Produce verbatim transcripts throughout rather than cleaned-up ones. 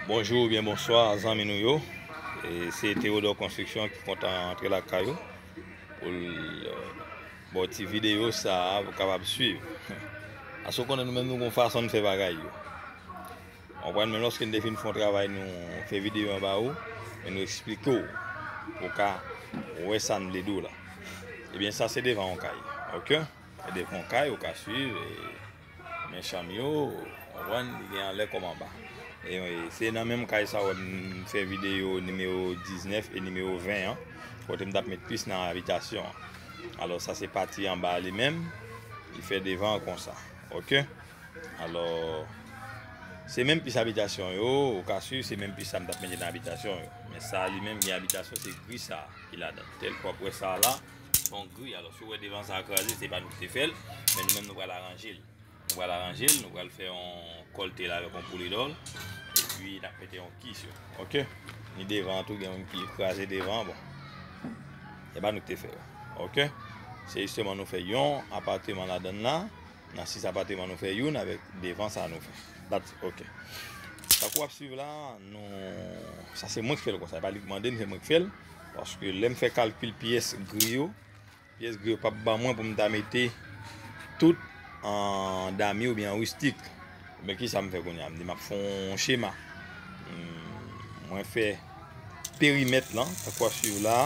Bonjou oubyen bonswa zanmi nou yo. E se Théodore Construction ki kontan antre lakay ou pou l, euh, ba w ti videyo sa a pou w kapab swiv. Paske w konnen nou menm nou gon fason n fè bagay yo. Ou konprann, menm lòske n te fin fè yon travay, nou fè videyo an ba ou, men nou eksplike w pou w ka wè sa n vle di w la. Ebyen, sa se devan yon kay, oke? E devan yon kay, ou ka swiv, e men chanm yo, ou konprann, li gen anlè kòm anba. E, e se nan menm kay sa w wè m fè videyo nimewo diznèf e nimewo ven an, kote m t ap met pis nan abitasyon an. Alò, sa se pati anba a li menm, li fè devan an konsa, oke? Alò, se menm pis abitasyon yo, ou ka swiv, se menm pis sa m t ap mete nan abitasyon yo. Men sa li menm gen abitasyon, se gri sa a ki ladan. Tèl ke w ap wè sa a la, se yon gri. Alò, si w wè devan sa a kraze, se pa nou ki te fè l, men nou menm nou pral aranje l. Nou pral aranje l, nou pral fè yon kòlte la avèk yon poulidòl, epi n ap mete yon kis yo. Oke? Ni devan an tou, gen youn ki kraze devan an, bon. Se pa nou ki te fè yo. Oke? Se jisteman nou fè yon apateman ladan l la. Nan sis apateman nou fè youn avèk devan sa nou fè. That's it, oke. Tankou w ap swiv la, nou, sa se mwen k fè l konsa. E pa li k mande m, se mwen k fè l. Paske lè m fè kalkil pyès gri yo, pyès gri yo p ap ban mwen pou m ta mete tout an damye oubyen an ristik. Men kisa m fè kounye a? M di m ap fè yon chema. Hmm, mwen fè perimèt lan, tankou w ap swiv la,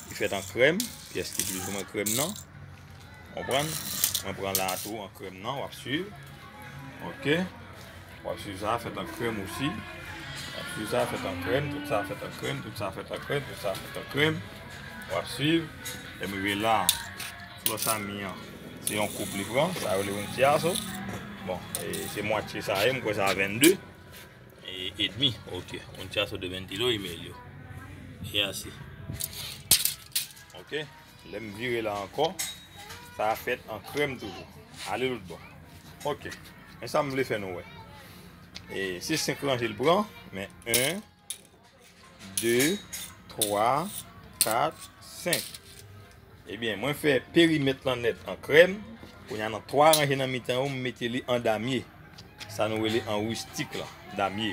li fèt an krèm, pyès ki plizoumwen krèm nan. Konprann? Mwen pran la a tou an krèm nan, w ap swiv. Oke. W ap swiv sa a fèt an krèm osi. W ap swiv sa a fèt an krèm, tout sa a fèt an krèm, tout sa a fèt an krèm, tout sa a fèt an krèm. W ap swiv. Lè m rive la, flòch a mi an, se yon koup li pran, sa yo rele un tiaso. Bon, e se mwatye sa ye, m kwè sa a vennde e, edmi. Oke, un tiaso de veintidós y medio. E asi. Oke. Lè m vire la ankò, sa a fèt an krèm toujou. Ale lòt bò. Oke. Men sa m vle fè nou wè. E se senk ranje l pran, men en, de, twa, kat, senk. Ebyen, mwen fè perimèt lan nèt an krèm. Kounye a nan twa ranje nan mitan yo, m mete li an damye. Sa nou rele an ristik lan, damye.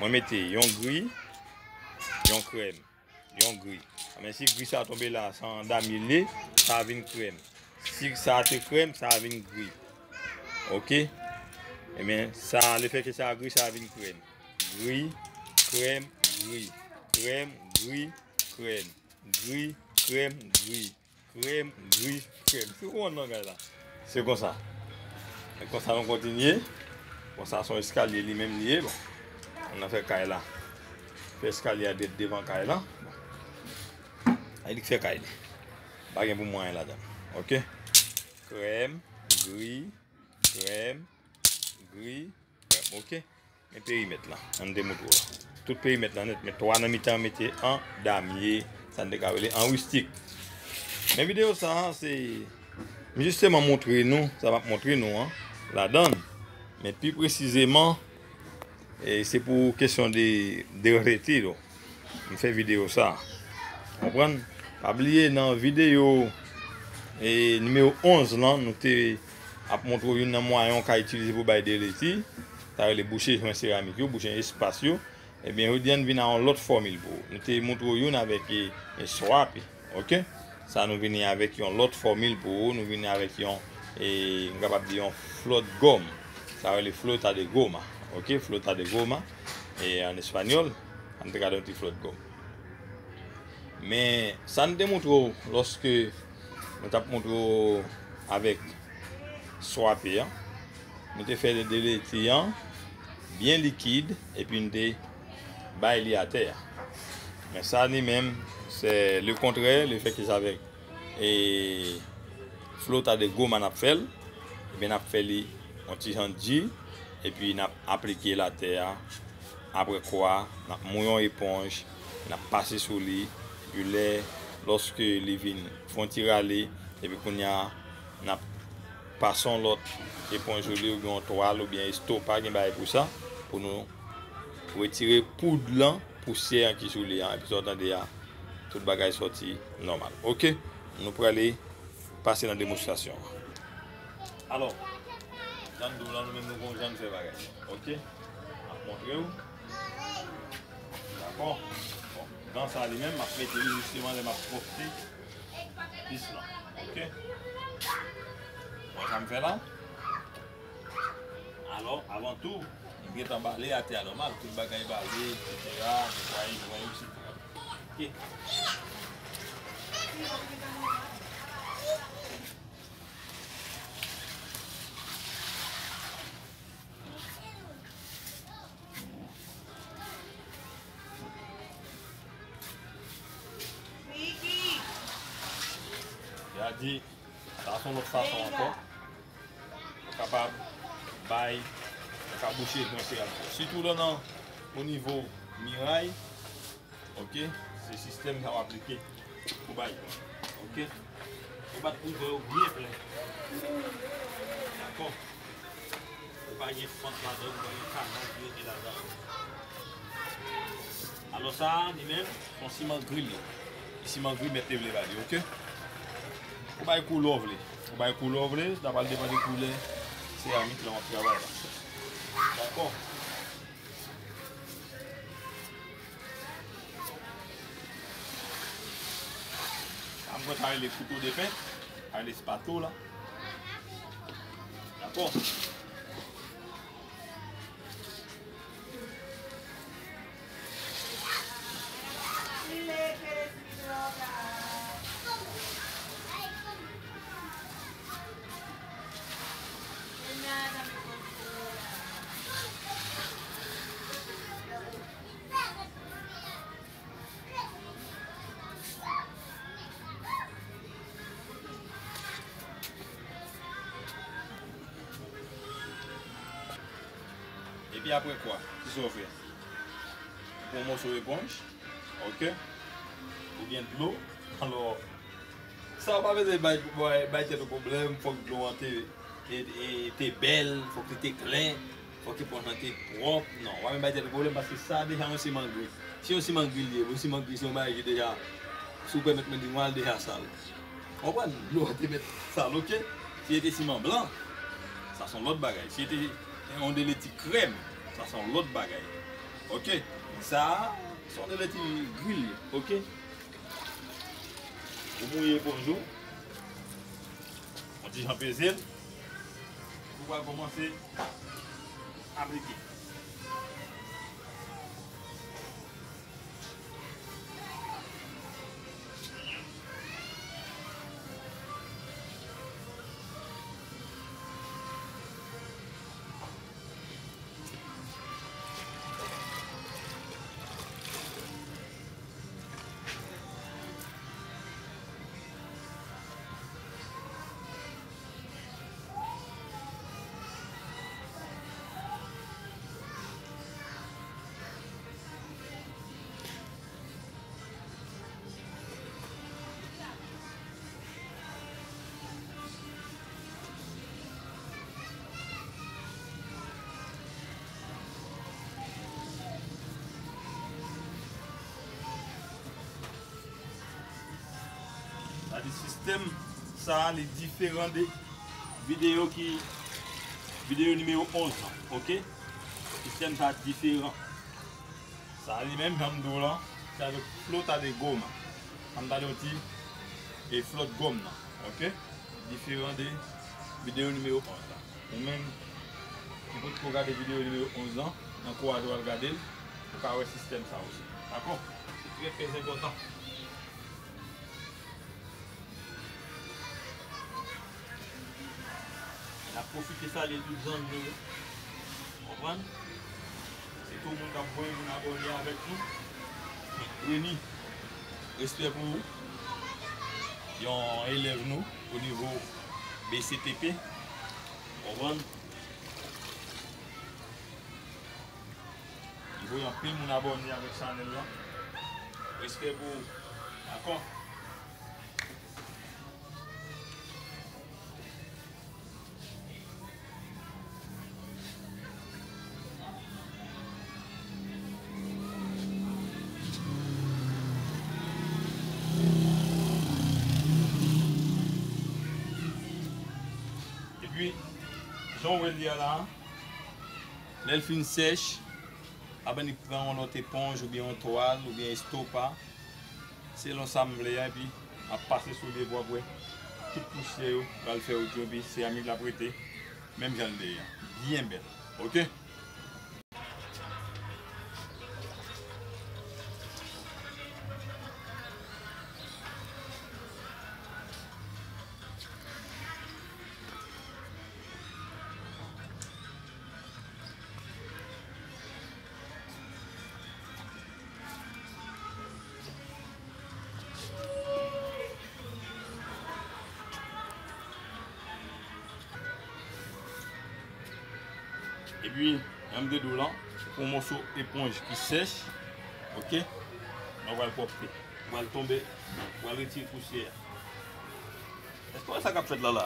Mwen mete yon gri, yon krèm, yon gri. Men si gri sa a tonbe la, se an damye l ye, sa a vin krèm. Si sa a te krèm, sa a vin gri. Oke? Ebyen, sa, lefètke sa a gri, sa a vin krèm. Gri, krèm, gri. Krèm, gri, krèm. Gri, krèm, gri. Krèm, gri, krèm. Se konn nan kay la. Se konsa. E konsa nou kontinye. Konsa se yon eskalye li menm li ye. Bon. Ann fè kay la. Fè eskalye a dèt devan kay la. Bon. A li k fè kay li. Pa gen pou mwen anyen ladan. Oke? Krèm, gri, krèm, gri, krèm. Oke? Men perimèt lan, an n te montre w la. Tout perimèt lan nèt, men twa nan mitan an mete an damye, sa n te ka rele an ristik. Men videyo sa a, se m jisteman montre nou, sa m ap montre nou an, ladan l. Men pi presizeman, e se pou kesyon de, de rete, m fè videyo sa. Konprann? Pa bliye nan videyo, e, nimewo onz lan, nou te ap montre w youn nan mwayen w ka itilize pou bay deleti. Sa rele bouche jwen seramik yo, bouche espas yo. Ebyen, jodi a, n vin a yon lòt fòmil pou ou. Nou te montre w youn avèk, e, e, swap, oke? Sa nou vini avèk yon lòt fòmil pou ou. Nou vini avèk yon, e, m kapab di yon flòt gòm. Sa rele flota de goma, oke? Flota de goma, e, an espanyòl, an te ka di yon ti flòt gòm. Men, sa n te montre w lòske nou t ap montre w avèk swape an, nou te fè deleti an byen likid, epi n te bay li atè a. Men sa li menm, se le kontrè, lefètke se avèk, e, flota de goma n ap fè l, ebyen n ap fè li yon ti jan di, epi n ap aplike l atè a. Apre kwa, n ap mouye yon eponj, n ap pase sou li, epi lè, lòske li vin fè yon ti rale, epi kounye a, n ap pase yon lòt eponj sou li, oubyen yon twal, oubyen estopa, gen bagay pou sa, pou nou retire poud lan, pousyè an ki sou li an, epi sa w tande a, tout bagay sòti nòmal. Oke, nou prale pase nan demonstrasyon an. Alò, jan m di w la, nou menm nou gon jan n fè bagay. Oke? M ap montre w. Bon, bon, dan sa li menm, m ap mete li jisteman lè m ap pwòpte pis lan. Oke? Wè sa m fè la? Alò, avan tou, m gentan bale atè a nòmal, tout bagay bale, etsetera, netwaye, netwaye, etsetera. Oke. Gade, sa se yon lòt fason ankò. Ou kapab bay, ou ka bouche gran seyal. Sitou lè w nan o nivo miray, oke, se sistèm sa w aplike pou bay. Oke? Ou bat pou zò yo byen plen. Dakò? Ou pa gen fant ladan, ou pa gen kanal ki rete ladan. Alò sa a, li menm, se yon siman gri l ye. Li siman gri mèt te vle ba li, oke? Ou bay koulè w vle. Ou bay koulè w vle, sa pral depann de koulè seramik lan w ap travay la. Dakò? Sa m kwè sa rele kouto de pent, sa rele spatula. Dakò? Epi apre kwa, kisa w fè? Ou pran yon moso eponj, oke? Oubyen dlo. Alò, sa w pa bezwen bay, bay, bay tèt ou pwoblèm, fòk dlo an te, te, te, te bèl, fòk li te klè, fòk eponj lan te pwòp. Non, w pa menm bay tèt ou pwoblèm paske sa deja yon siman gri. Se yon siman gri li ye, yon siman gri se yon bagay ki deja, si w pèmèt mwen di, mwen al deja sal. Konprann? Dlo a te mèt sal, oke? Si se te siman blan, sa se yon lòt bagay. Si se te yon de leti krèm, sa se yon lòt bagay. Oke? Men sa a, se yon de leti gri l ye, oke? Ou mouye eponj ou, yon ti jan peze l, ou pral kòmanse aplike. Sa di sistèm sa a, li diferan de videyo ki, videyo nimewo onz lan, oke? Sistèm sa a diferan. Sa li menm, jan m di w lan, se avèk flota de goma. An m tande yon ti, e flòt gòm nan, oke? Diferan de videyo nimewo onz la. Ou menm ki potko gade videyo nimewo onz lan, m ankouraje w al gade l, ou ka wè sistèm sa osi. Dakò? Se trè, trè enpòtan. N ap pwofite salye tout zanmi nou yo. Konprann? Se tou moun k ap voye moun abòne avèk nou. Reni, respè pou ou. Yon elèv nou o nivo B C T P. Konprann? Li voye anpil moun abòne avèk chanèl lan. Respè pou ou. Dakò? Epi, jan w wè l ye a la, lè l fin sèch, Apre li pran yon lòt eponj oubyen yon twal oubyen estopa, selon sa m vle a, epi m ap pase sou li pou w ap wè tout pousyè yo pral fè yo tou, epi seramik la ap rete menm jan l te ye a. Byen bèl. Oke? Epi, jan m te di w lan, se pou yon moso eponj ki sèch, oke? Mwen pral pwòpte. Pral tonbe, pral retire pousyè a. Èske w wè sa k ap fèt la la?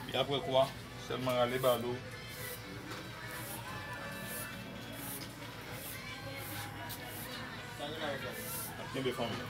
E apre kwa, sèlman rale balo. Ap kenbe fanmi.